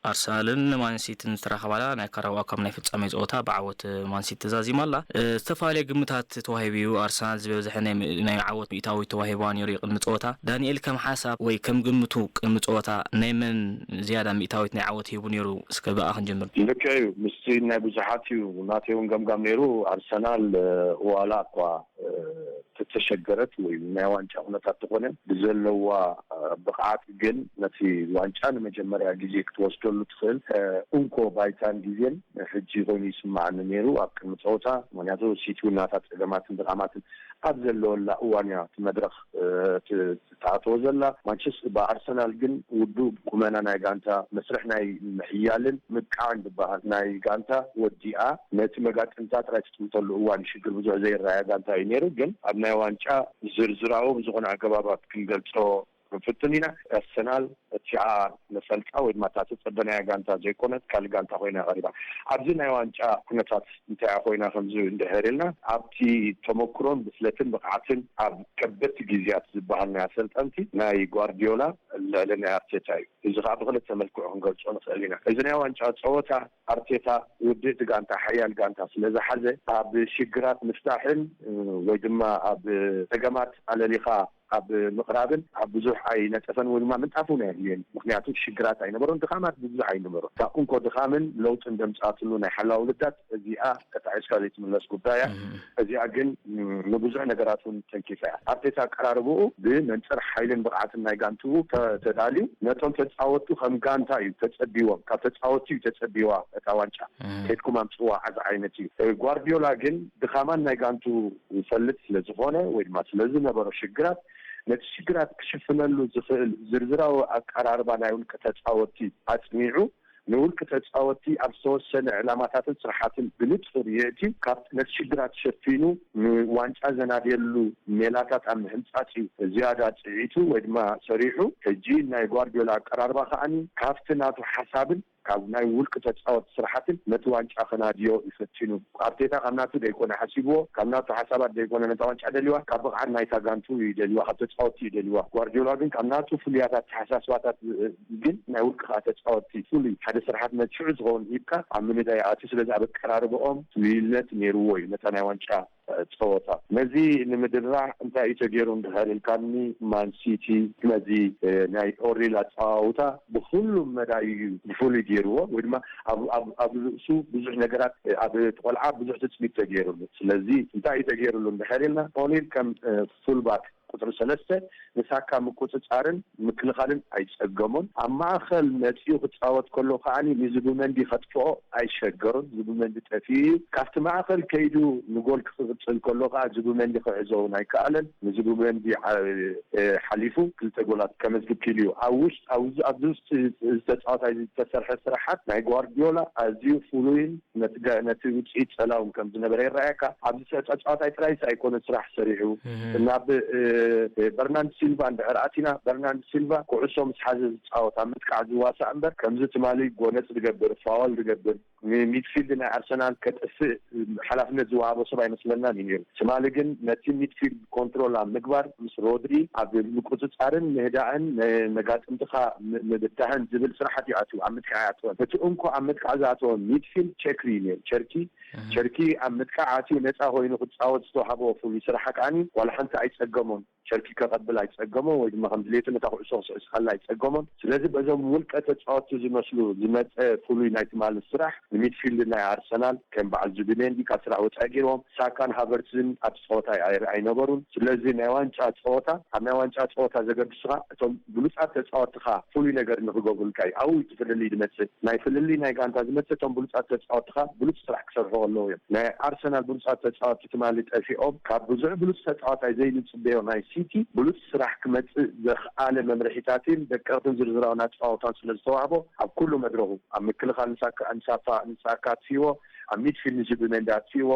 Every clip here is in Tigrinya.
ኣርሰናልን ማንሲቲን ዝተራኸባላ ናይ ካራባኦ ካፕ ናይ ፍጻሜ ጸወታ ብዓወት ማንሲቲ ተዛዚማ ኣላ። እ፣ ዝተፈላለየ ግምታት ተዋሂቡ እዩ። ኣርሰናል ዝበዝሐ ናይ ም-፣ ናይ ዓወት ሚእታዊት ተዋሂባ ነይሩ እዩ ቅድሚ ጸወታ። ዳንኤል ከም ሓሳብ ወይ ከም ግምቱ ቅድሚ ጸወታ ናይ መን ዝያዳ ሚእታዊት ናይ ዓወት ሂቡ ነይሩ? እስከ ብኣ ክንጀምር። ልክዕ እዩ። ምስቲ ናይ ብዙሓት እዩ። ናተይ እውን ገምጋም ነይሩ። ኣርሰናል፣ እ፣ ዋላ እኳ፣ እ፣ ተተሸገረት ወይ ናይ ዋንጫ ኩነታት ተኾነ ብዘለዋ፣ እ፣ ብቕዓት ግን ነቲ ዋንጫ ንመጀመርያ ግዜ ክትወስደሉ ትኽእል፣ እ፣ እንኮ ባይታን ግዜን ሕጂ ኮይኑ ይስምዓኒ ነይሩ ኣብ ቅድሚ ጸወታ። ምኽንያቱ ሲቲ እውን ናታ ጸገማትን ድኻማትን ኣብ ዘለወላ እዋን እያ እቲ መድረኽ፣ እ፣ ት-፣ ትኣትዎ ዘላ። ማንቸስተር፣ ብኣርሰናል ግን ውዱእ ቁመና ናይ ጋንታ፣ መስርሕ ናይ ምሕያልን ምብቃዕን ዝበሃል ናይ ጋንታ ወዲኣ ነቲ መጋጥምታ ጥራይ ትጥምተሉ እዋን ሽግር ብዙሕ ዘይረኣያ ጋንታ እዩ ነይሩ። ግን ኣብ ናይ ዋንጫ ዝርዝራዊ ብዝኾነ ኣገባባት ክንገልጾ ክንፍትን ኢና። ኣርሰናል እቲኣ መሰልጫ ወይ ድማ እታ ተጸበናያ ጋንታ ዘይኮነት ካልእ ጋንታ ኮይና ቀሪባ። ኣብዚ ናይ ዋንጫ ኩነታት እንታይ ኮይና ከምዚ እንድሕር ኢልና፣ ኣብቲ ተመክሮን ብስለትን ብቕዓትን ኣብ ከበድቲ ግዜያት ዝበሃል ናይ ኣሰልጠንቲ ናይ ጓርዲዮላ ልዕሊ ናይ ኣርቴታ እዩ። እዚ ከዓ ብክልተ መልክዑ ክንገልጾ ንኽእል ኢና። እዚ ናይ ዋንጫ ጸወታ ኣርቴታ ውድእቲ ጋንታ፣ ሓያል ጋንታ ስለ ዝሓዘ፣ ኣብ ሽግራት ምፍታሕን፣ እ፣ ወይ ድማ ኣብ ጸገማት ኣለሊኻ ኣብ ምቕራብን ኣብ ብዙሕ ኣይነጠፈን ወይ ድማ ምንጣፍ እውን ኣየድልየን። ምኽንያቱ ሽግራት ኣይነበሮን፣ ድኻማት ብዙሕ ኣይነበሮን። እታ እንኮ ድኻምን ለውጥን ዘምጽኣትሉ ናይ ሓላው ውድድራት እዚኣ ተጣዒስካ ዘይትምለስ ጉዳይ እያ። እዚኣ ግን፣ ም፣ ንብዙሕ ነገራት እውን ተንኪፋ እያ። ኣርቴታ ኣቀራርብኡ ብመንጽር ሓይልን ብቕዓትን ናይ ጋንትኡ ተ-፣ ተዳልዩ ነቶም ተጻወቱ ከም ጋንታ እዩ ተጸቢዎም። ካብ ተጻወቱ እዩ ተጸቢዋ እታ ዋንጫ። ከድኩም ኣምጽዋ ዓዚ ዓይነት እዩ። እ፣ ጓርዲዮላ ግን ድኻማን ናይ ጋንቱ ይፈልጥ ስለ ዝኾነ ወይ ድማ ስለ ዝነበሮ ሽግራት፣ ነቲ ሽግራት ክሽፍነሉ ዝኽእል ዝርዝራዊ ኣቀራርባ ናይ ውልቂ ተጻወቲ ኣጽኒዑ፣ ንውልቂ ተጻወቲ ኣብ ዝተወሰነ ዕላማታትን ስራሓትን ብንጹር የእትዩ፣ ካብ ነቲ ሽግራት ሸፊኑ ንዋንጫ ዘናድየሉ ሜላታት ኣብ ምሕንጻጽ እዩ ዝያዳ ጽዒቱ ወይ ድማ ሰሪሑ። ሕጂ ናይ ጓርዲዮላ ኣቀራርባ ከኣኒ ካብቲ ናቱ ሓሳብን ካብ ናይ ውልቂ ተጻወቲ ስራሓትን ነቲ ዋንጫ ከናድዮ እዩ ፈቲኑ። ኣርቴታ ካብ ናቱ ደይኮነ ሓሲብዎ፣ ካብ ናቱ ሓሳባት ደይኮነ ነታ ዋንጫ ደልዋ፣ ካብ ብቕዓት ናይታ ጋንቱ እዩ ደልዋ፣ ካብ ተጻወቲ እዩ ደልዋ። ጓርዲዮላ ግን ካብ ናቱ ፍሉያት ኣተሓሳስባታት፣ እ፣ ግን ናይ ውልቂ ከኣ ተጻወቲ ፍሉይ ሓደ ስራሓት ነቲ ሽዑ ዝኸውን ሂብካ ኣብ ምንዳይ ኣትዩ። ስለዚ ኣብ ኣቀራርባኦም ፍሉይነት ነይርዎ እዩ ነታ ናይ ዋንጫ ጸወታ። ነዚ ንምድራዕ እንታይ እዩ ተገይሩ እንድሕር ኢልካኒ፣ ማን ሲቲ ነዚ፣ እ፣ ናይ ኦሪል ኣጸዋውታ ብኹሉም መዳይ እዩ ብፍሉይ ገይርዎ፣ ወይ ድማ ኣብ፣ ኣብ፣ ኣብ ርእሱ ብዙሕ ነገራት፣ እ፣ ኣብ እቲ ቆልዓ ብዙሕ ትጽቢት ተገይሩሉ። ስለዚ እንታይ እዩ ተገይሩሉ እንድሕር ኢልና፣ ኦኒል ከም፣ እ፣ ፉልባክ ቁጽሪ ሰለስተ ንሳካ ምቁጽጻርን ምክልኻልን ኣይጸገሞን። ኣብ ማእከል መጺኡ ክጻወት ከሎ ከኣ ንዙቢመንዲ ከጥፍኦ ኣይሸገሮን። ዙቢመንዲ ጠፊኡ እዩ። ካብቲ ማእከል ከይዱ ንጎል ክቕጽል ከሎ ከኣ ዙቢመንዲ ክሕዞ እውን ኣይከኣለን። ንዙቢመንዲ ዓ-፣ እ፣ ሓሊፉ ክልተ ጎላት ከመዝግብ ክኢሉ እዩ። ኣብ ውሽጥ፣ ኣብ፣ ኣብዚ ውሽጢ ዝተጻወታ ዝተሰርሐ ስራሓት ናይ ጓርዲዮላ ኣዝዩ ፍሉይን ነቲ ገ-፣ ነቲ ውጽኢት ጸላውን ከም ዝነበረ ይረኣየካ። ኣብዚ ጸ-፣ ጸዋታይ ጥራይስ ኣይኮነን ስራሕ ሰሪሑ። ናብ፣ እ፣ እ፣ በርናንድ ሲልቫ እንድሕር ኣቲና፣ በርናንድ ሲልቫ ኩዕሶ ምስ ሓዘ ዝጻወት፣ ኣብ ምጥቃዕ ዝዋሳእ እምበር፣ ከምዚ ትማሊ ጎነጽ ዝገብር፣ ፋዋል ዝገብር፣ ሚ-፣ ሚድፊልድ ናይ ኣርሰናል ከጥፍእ ሓላፍነት ዝወሃቦ ሰብ ኣይመስለናን እዩ ነይሩ። ትማሊ ግን ነቲ ሚድፊልድ ኮንትሮል ኣብ ምግባር፣ ምስ ሮድሪ ኣብ ምቁጽጻርን ምህዳእን፣ ነ-፣ መጋጥምትኻ ም-፣ ምብታህን ዝብል ስራሓት እዩ ኣትዩ፣ ኣብ ምጥቃዕ ኣይኣተወን። እቲ እንኮ ኣብ ምጥቃዕ ዝኣተወ ሚድፊልድ ቸክሪ እዩ ነይሩ። ቸርኪ፣ ቸርኪ ኣብ ምጥቃዕ ኣትዩ ነጻ ኮይኑ ክጻወት ዝተዋህቦ ፍሉይ ስራሕ ከኣኒ ዋላ ሓንቲ ኣይጸገሞን። ቸርኪ ከቐብል ኣይጸገሞን ወይ ድማ ከም ድሌቱ ነታ ኩዕሶ ክስዕስዓላ ኣይጸገሞን። ስለዚ በዞም ውልቀ ተጻወትቲ ዝመስሉ ዝመጸ ፍሉይ ናይ ትማሊ ስራሕ፣ ንሚድፊልድ ናይ ኣርሰናል ከም በዓል ዙቢሜንዲ ካብ ስራሕ ወጻኢ ገይርዎም። ሳካን ሃቨርትዝን ኣብ ጸወታ ኣይ-፣ ኣይነበሩን። ስለዚ ናይ ዋንጫ ጸወታ፣ ኣብ ናይ ዋንጫ ጸወታ ዘገድሱኻ እቶም ብሉጻት ተጻወትኻ ፍሉይ ነገር ንክገብሩልካ እዩ። ኣብኡ እዩ እቲ ፍልልይ ዝመጽእ። ናይ ፍልልይ ናይ ጋንታ ዝመጽእ እቶም ብሉጻት ተጻወትኻ ብሉጽ ስራሕ ክሰርሑ ከለዉ እዮም። ናይ ኣርሰናል ብሉጻት ተጻወትቲ ትማሊ ጠፊኦም፣ ካብ ብዙሕ ብሉጽ ተጻዋታይ ዘይንጽበዮ ናይ ሲቲ ብሉጽ ስራሕ ክመጽእ ዘኽኣለ መምርሒታትን ደቀቕትን ዝርዝራውን ኣጻዋውታን ስለ ዝተዋህቦ፣ ኣብ ኩሉ መድረኹ፣ ኣብ ምክልኻል ንሳካ፣ ንሳፋ፣ ንሳካ ኣጥፊእዎ፣ ኣብ ሚድፊልድ ንዙቢሜንዲ ኣጥፊእዎ፣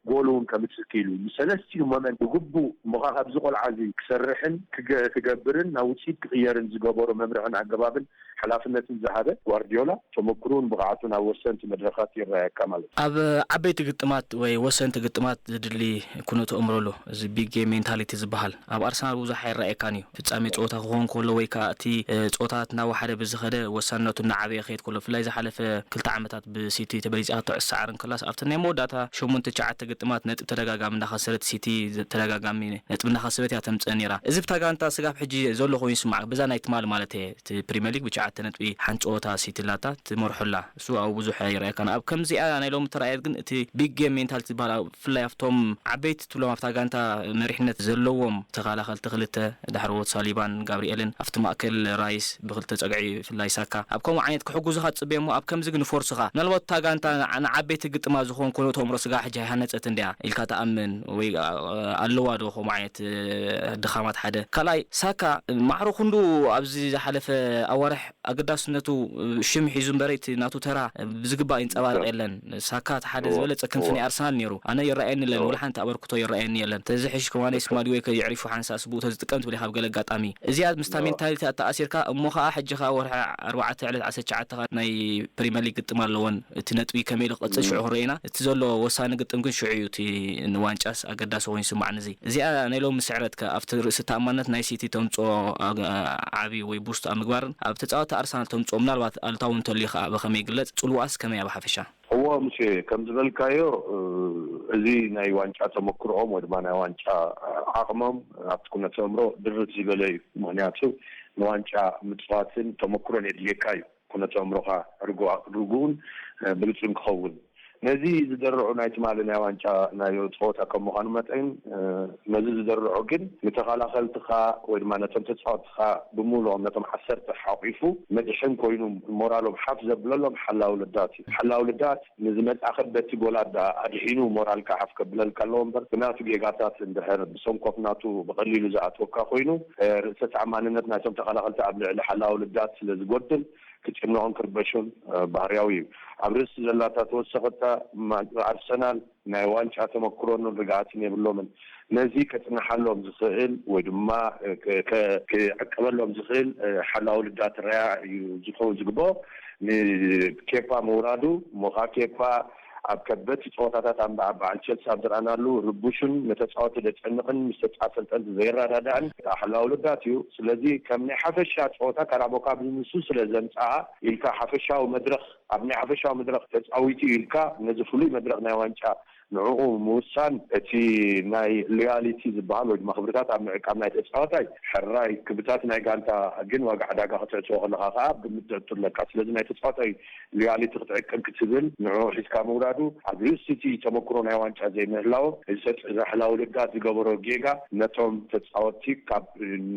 ጎል እውን ከምጽእ ክኢሉ፣ ንሰለስቲኡ መመን ብግቡእ እሞ ከኣ ካብዚ ቆልዓ እዚ ክሰርሕን ክገ-፣ ክገብርን ናብ ውጽኢት ክቕየርን ዝገበሮ መምርሕን ኣገባብን ሓላፍነትን ዝሃበ ጓርዲዮላ፣ ተመክሮን ብቕዓቱን ኣብ ወሰንቲ መድረኻት ይረኣየካ ማለት እዩ። ኣብ ዓበይቲ ግጥማት ወይ ወሰንቲ ግጥማት ዝድሊ ኩነተ ኣእምሮ ኣሎ። እዚ ቢግ ጌም ሜንታሊቲ ዝበሃል ኣብ ኣርሰናል ብዙሕ ኣይረኣየካን እዩ። ፍጻሜ ጸወታ ክኸውን ከሎ ወይ ከኣ እቲ፣ እ፣ ጸወታታት እናወሓደ ብዝኸደ ወሳንነቱ እናዓበየ ክኸይድ ከሎ፣ ብፍላይ ዝሓለፈ ክልተ ዓመታት ብሲቲ ተበሊጻ ክትዕሰዓር እንከላስ፣ ኣብቲ ናይ መወዳእታ ሸሞንተ ትሽዓተ ግጥማት ነጥቢ ተደጋጋሚ እናኸሰረት፣ ሲቲ ተደጋጋሚ ነጥቢ እናኸሰበት እያ ተምጽእ ነይራ። እዚ ብታ ጋንታ ስጋብ ሕጂ ዘሎ ኮይኑ ይስማዕ፣ በዛ ናይ ትማሊ ማለት እየ። እቲ ፕሪምየር ሊግ ብትሽዓተ ነጥቢ ሓንቲ ጸወታ ሲቲ ላታ ትመርሖ ኣላ። እሱ ኣብኡ ብዙሕ ኣይረኣየካን። ኣብ ከምዚኣ ናይ ሎሚ ተራእየት ግን እቲ ቢግ ጌም ሜንታሊቲ ዝበሃል፣ ኣብ፣ ብፍላይ ኣብቶም ዓበይቲ ትብሎም ኣብታ ጋንታ መሪሕነት ዘለዎም ተኸላኸልቲ ክልተ፣ ድሕረዎት ሳሊባን ጋብርኤልን፣ ኣብቲ ማእከል ራይስ ብክልተ ጸግዒ ብፍላይ ሳካ፣ ኣብ ከምኡ ዓይነት ክሕጉዙኻ ትጽበ እሞ ኣብ ከምዚ ግን ፎርስኻ ምናልባት እታ ጋንታ ንዓ-፣ ንዓበይቲ ግጥማ ዝኾን ኩነተ ኣእምሮ ስጋ ሕጂ ኣይሃነጸትን ድያ ኢልካ ትኣምን ወይ፣ ኣ-፣ ኣለዋ ዶ ከምኡ ዓይነት፣ እ፣ ድኻማት ሓደ? ካልኣይ ሳካ ማዕረ ክንዱ ኣብዚ ዝሓለፈ ኣዋርሕ ኣገዳስነቱ፣ እ፣ ሽም ሒዙ እምበረ እቲ ናቱ ተራ፣ እ፣ ብዝግባእ ይንጸባረቕ እወ። የለን። ሳካ እቲ ሓደ እወ፣ ዝበለጸ ክንፊ እወ። ናይ ኣርሰናል ነይሩ። ኣነ ይረኣየኒ የለን፣ እወ። ወላ ሓንቲ ኣበርክቶ ይረኣየኒ የለን። ተዝሕሽ ከማነይ እወ። ስማዲ ወይ ከ የዕሪፉ ሓንሳእ ስቡእ ተዝጥቀም ትብል ኢኻ ኣብ ገለ ኣጋጣሚ። እዚኣ ምስታ እወ። ሜንታሊቲ ኣተኣሲርካ እሞ ኸኣ ሕጂ ኸኣ ወርሒ ኣርባዕተ ዕለት ዓሰርተ ትሽዓተ ኸኣ ናይ ፕሪምየር ሊግ ግጥም ኣለወን። እቲ ነጥቢ ከመይ ኢሉ ክቕጽል እም። ሽዑ ክንርኢ ኢና። እቲ ዘሎ ወሳኒ ግጥም ግን ሽዑ እዩ። እቲ ንዋንጫስ ኣገዳሲ ኮይኑ ይስማዓኒ። እዚ፣ እዚኣ ናይ ሎሚ ስዕረት ከ ኣብቲ ርእሲ ተኣማንነት ናይ ሲቲ ተምጽኦ ኣግ-፣ ዓቢ ወይ ቡስት ኣብ ምግባርን ኣብ ተጻወትቲ ኣርሰናል ተምጽኦ ምናልባት ኣሉታዊ እንተልዩ ከኣ ብኸመይ ይግለጽ? ጽልዋኣስ ከመይ ኣብ ሓፈሻ? እዎ፣ ሙሴ፣ ከም ዝበልካዮ፣ እ፣ እዚ ናይ ዋንጫ ተመክሮኦም ወይ ድማ ናይ ዋንጫ ዓቕሞም ኣብቲ ኩነተ ኣእምሮ ድርት ዝበለ እዩ። ምኽንያቱ ንዋንጫ ምጽዋትን ተመክሮን የድልየካ እዩ። ኩነተ ኣእምሮኻ ርጉ-፣ ርጉእን፣ እ፣ ብሉጽን ክኸውን። ነዚ ዝደርዑ ናይ ትማሊ ናይ ዋንጫ ናይ ጸወታ ከም ምዃኑ መጠን፣ እ፣ ነዚ ዝደርዑ ግን ንተኸላኸልትኻ ወይ ድማ ነቶም ተጻወትኻ ብምሉኦም ነቶም ዓሰርተ ሓቂፉ መድሕን ኮይኑ ሞራሎም ሓፍ ዘብለሎም ሓላው ልዳት እዩ። ሓላው ልዳት ንዝመጽኣ ከበድቲ ጎላት ደኣ ኣድሒኑ ሞራልካ ሓፍ ከብለልካ ኣለዎ እምበር፣ ብናቱ ጌጋታት እንድሕር ብሰንኮፍ ናቱ ብቐሊሉ ዝኣትወካ ኮይኑ፣ እ፣ ርእሰ ተኣማንነት ናይቶም ተኸላኸልቲ ኣብ ልዕሊ ሓላው ልዳት ስለ ዝጎድል፣ ክጭነቑን ክርበሹን፣ እ፣ ባህርያዊ እዩ። ኣብ ርእሲ ዘላታ ተወሰኸታ ማ-፣ ኣርሰናል ናይ ዋንጫ ተመክሮን ርግኣትን የብሎምን። ነዚ ከጽንሓሎም ዝኽእል ወይ ድማ፣ እ፣ ከ-፣ ከ-፣ ክዕቀበሎም ዝኽእል፣ እ፣ ሓላው ልዳት ራያ እዩ ዝኸውን ዝግብኦ። ንኬፓ ምውራዱ፣ እሞ ኸኣ ኬፓ ኣብ ከበድቲ ጸወታታት ኣብ በዓ-፣ በዓል ቸልሲ ኣብ ዝረኣናሉ ርቡሽን ንተጻወቲ ዘጨንቕን ምስ ተጻ-፣ ኣሰልጠንቲ ዘይረዳዳእን ሓላው ልዳት እዩ። ስለዚ ከም ናይ ሓፈሻ ጸወታ ካራቦ ካፕ ንሱ ስለ ዘምጽኣ ኢልካ ሓፈሻዊ መድረኽ፣ ኣብ ናይ ሓፈሻዊ መድረኽ ተጻዊቱ ኢልካ ነዚ ፍሉይ መድረኽ ናይ ዋንጫ ንዕኡ ምውሳን እቲ ናይ ሎያሊቲ ዝበሃል ወይ ድማ ክብርታት ኣብ ምዕቃብ ናይ ተጻዋታይ ሕራይ ክብርታት ናይ ጋንታ ግን ዋጋ ዕዳጋ ክተእትዎ ከለኻ ከኣ ግምት ተእቱ ኣለካ። ስለዚ ናይ ተጻዋታይ ሎያሊቲ ክትዕቅብ ክትብል ንዕኡ ሒዝካ ምውራዱ ኣብ ርእሲ እቲ ተመክሮ ናይ ዋንጫ ዘይምህላዎም እዚ ተጽ-፣ እዚ ሓላው ልዳት ዝገበሮ ጌጋ ነቶም ተጻወትቲ ካብ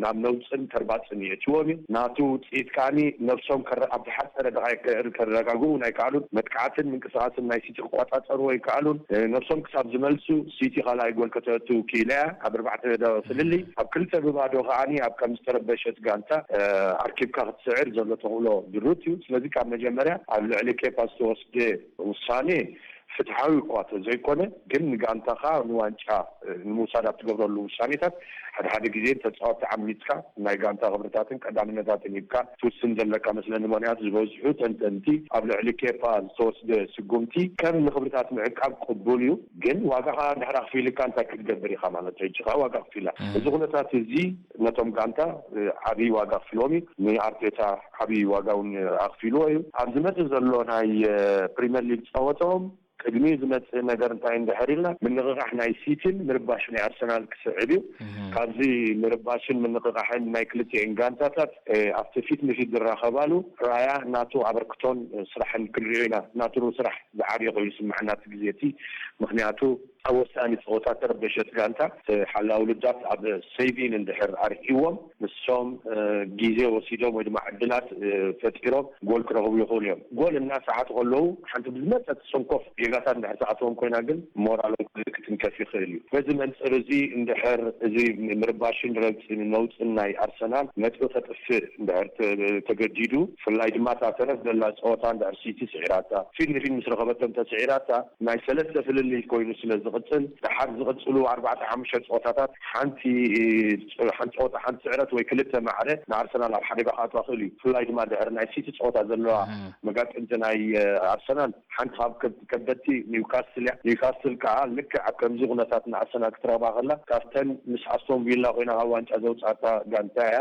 ናብ ነውጽን ተርባጽን የእትዎም እዩ። ናቱ ውጽኢት ከኣኒ ነብሶም ከረ-፣ ኣብ ዝሓጸረ ደቓይቅ ከ-፣ ከረጋግኡ ኣይከኣሉን። መጥቃዕትን ምንቅስቓስን ናይ ሲቲ ክቆጻጸርዎ ኣይከኣሉን። እ፣ ነብሶም ክሳብ ዝመልሱ ሲቲ ካልኣይ ጎል ከተእቱ ክኢላ እያ። ኣብ ኣርባዕተ ደ-፣ ፍልልይ ኣብ ክልተ ብባዶ ከኣኒ ኣብ ከም ዝተረበሸት ጋንታ፣ እ፣ ኣርኪብካ ክትስዕር ዘሎ ተኽእሎ ድሩት እዩ። ስለዚ ካብ መጀመርያ ኣብ ልዕሊ ኬፓ ዝተወስደ ውሳኔ ፍትሓዊ እኳ ተዘይኮነ፣ ግን ንጋንታኻ ንዋንጫ፣ እ፣ ንምውሳድ ኣብ ትገብረሉ ውሳኔታት ሓደ ሓደ ግዜ ተጻወቲ ዓሚጽካ ናይ ጋንታ ክብርታትን ቀዳምነታትን ሂብካ ትውስን ዘለካ መስለኒ። ምኽንያቱ ዝበዝሑ ተንተንቲ ኣብ ልዕሊ ኬፓ ዝተወስደ ስጉምቲ ከም ንክብርታት ምዕቃብ ቅቡል እዩ፣ ግን ዋጋኻ ድሕሪ ኣኽፊልካ እንታይ ክትገብር ኢኻ ማለት እዩ? ሕጂ ኸኣ ዋጋ ኣኽፊላ። እም። እዚ ኩነታት እዚ ነቶም ጋንታ፣ እ፣ ዓብዪ ዋጋ ኣኽፊልዎም እዩ። ንኣርቴታ ዓብዪ ዋጋ እውን ኣኽፊልዎ እዩ። ኣብ ዝመጽእ ዘሎ ናይ፣ እ፣ ፕሪምየር ሊግ ጸወታኦም ቅድሚ ዝመጽእ ነገር እንታይ እንድሕር ኢልና፣ ምንቕቓሕ ናይ ሲቲን ምርባሽ ናይ ኣርሰናል ክስዕብ እዩ። እህ። ካብዚ ምርባሽን ምንቕቓሕን ናይ ክልቲኤን ጋንታታት፣ እ፣ ኣብቲ ፊት ንፊት ዝራኸባሉ ራያ ናቱ ኣበርክቶን፣ እ፣ ስራሕን ክንሪኦ ኢና። ናቱ ስራሕ ዝዓብየ ኮይኑ ይስምዓና እቲ ግዜ እቲ። ምኽንያቱ ኣብ ወሳኒ ጸወታ ተረበሸት ጋንታ፣ እ፣ ሓላው ልዳት ኣብ ሴቪን እንድሕር ኣርኢዎም፣ ንሶም፣ እ፣ ግዜ ወሲዶም ወይ ድማ ዕድላት፣ እ፣ ፈጢሮም ጎል ክረኽቡ ይኽእሉ እዮም። ጎል እናሰዓቱ ከለዉ ሓንቲ ብዝመጸት ሰንኮፍ ጌጋታት እንድሕር ትኣትዎም ኮይና ግን ሞራሎም ክትንከፍ ይኽእል እዩ። በዚ መንጽር እዚ እንድሕር እዚ ምርባሽን ረግጺን ነውጽን ናይ ኣርሰናል ነጥቢ ከጥፍእ እንድሕር ተ-፣ ተገዲዱ፣ ብፍላይ ድማ እታ ተረፍ ዘላ ጸወታ እንድሕር ሲቲ ስዒራታ፣ ፊት ንፊት ምስ ረኸበቶም ተስዒራታ፣ ናይ ሰለስተ ፍልልይ ኮይኑ ስለ ክቕጽል፣ ድሓር ዝቕጽሉ ኣርባዕተ ሓሙሽተ ጸወታታት ሓንቲ ሓንቲ ጸወታ ሓንቲ ስዕረት ወይ ክልተ ማዕረ ንኣርሰናል ኣብ ሓደጋ ክኣትዋ ክእል እዩ። ብፍላይ ድማ ድሕሪ ናይ ሲቲ ጸወታ ዘለዋ መጋጥምቲ ናይ ኣርሰናል ሓንቲ ካብ ከበድቲ ኒውካስትል እያ። ኒውካስትል ከዓ ልክዕ ኣብ ከምዚ ኩነታት ንኣርሰናል ክትረኽባ ከላ ካብተን ምስ ኣስቶን ቪላ ኮይና ካብ ዋንጫ ዘውፃእታ ጋንታ እያ።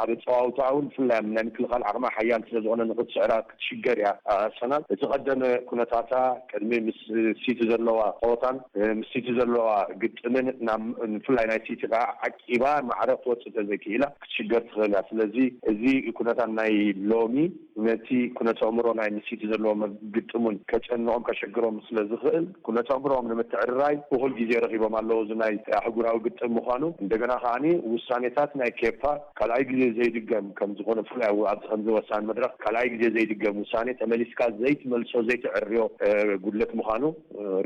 ኣብ ኣፀዋውታ እውን ብፍላይ ናይ ምክልኻል ዓቕማ ሓያል ስለዝኾነ ንክትስዕራ ክትሽገር እያ ኣርሰናል። እቲ ቀደመ ኩነታታ ቅድሚ ምስ ሲቲ ዘለዋ ፀወታን ምስ ሲቲ ዘለዋ ግጥምን ብፍላይ ናይ ሲቲ ከዓ ዓቂባ ማዕረ ክትወፅእ ተዘይክኢላ ክትሽገር ትኽእል እያ። ስለዚ እዚ ኩነታት ናይ ሎሚ ነቲ ኩነተ ኣእምሮ ናይ ንሲቲ ዘለዎ ግጥሙን ከጨንቖም ከሸግሮም ስለ ዝኽእል ኩነተ ኣእምሮኦም ንምትዕርራይ እኹል ግዜ ረኺቦም ኣለዉ። እዚ ናይ ኣህጉራዊ ግጥም ምዃኑ እንደገና ከዓኒ ውሳኔታት ናይ ኬፓ ካልኣይ ግዜ ዘይድገም ከም ዝኾነ ብፍላይ ኣብዚ ከምዚ ወሳኒ መድረኽ ካልኣይ ግዜ ዘይድገም ውሳኔ ተመሊስካ ዘይትመልሶ ዘይትዕርዮ ጉድለት ምዃኑ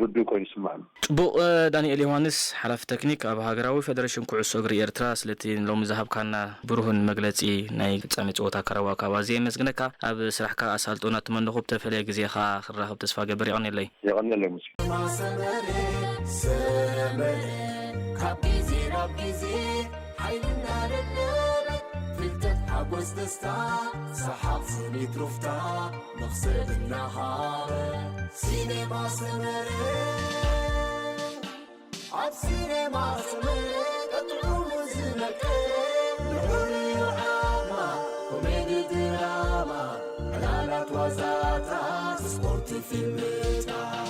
ርዱእ ኮይኑ ይስምዓኒ። ጽቡቕ። ዳንኤል ዮሃንስ፣ ሓላፊ ተክኒክ ኣብ ሃገራዊ ፈደረሽን ኩዕሶ እግሪ ኤርትራ፣ ስለቲ ሎሚ ዝሃብካና ብሩህን መግለጺ ናይ ፍጻሜ ጸወታ ካራዋ ካባ ኣዝየ የመስግነካ። ኣብ ስራሕካ ኣሳልጦ እናተመነኹ ብተፈለየ ግዜ ከኣ ክራኸብ ተስፋ ገብር። የቐንየለይ። የቐንየለይ ሙሴ። ሰመረ፣ ሰመረ፣ ካብ ግዜ ናብ ግዜ ሓይልና ደለበ፣ ፍልጠት ሓጎስ ደስታ፣ ሰሓቕ ስኒት ሩፍታ፣ መኽሰብ እናሃበ። ሲኔማ ሰመረ፣ ኣብ ሲኔማ ሰመረ፣ ቀጥዑ ዝመቀ፣ ንዑሪ ዓማ፣ ኮሜዲ ድራማ፣ ዕላላት ዋዛታት፣ ስፖርት ፊልምታት።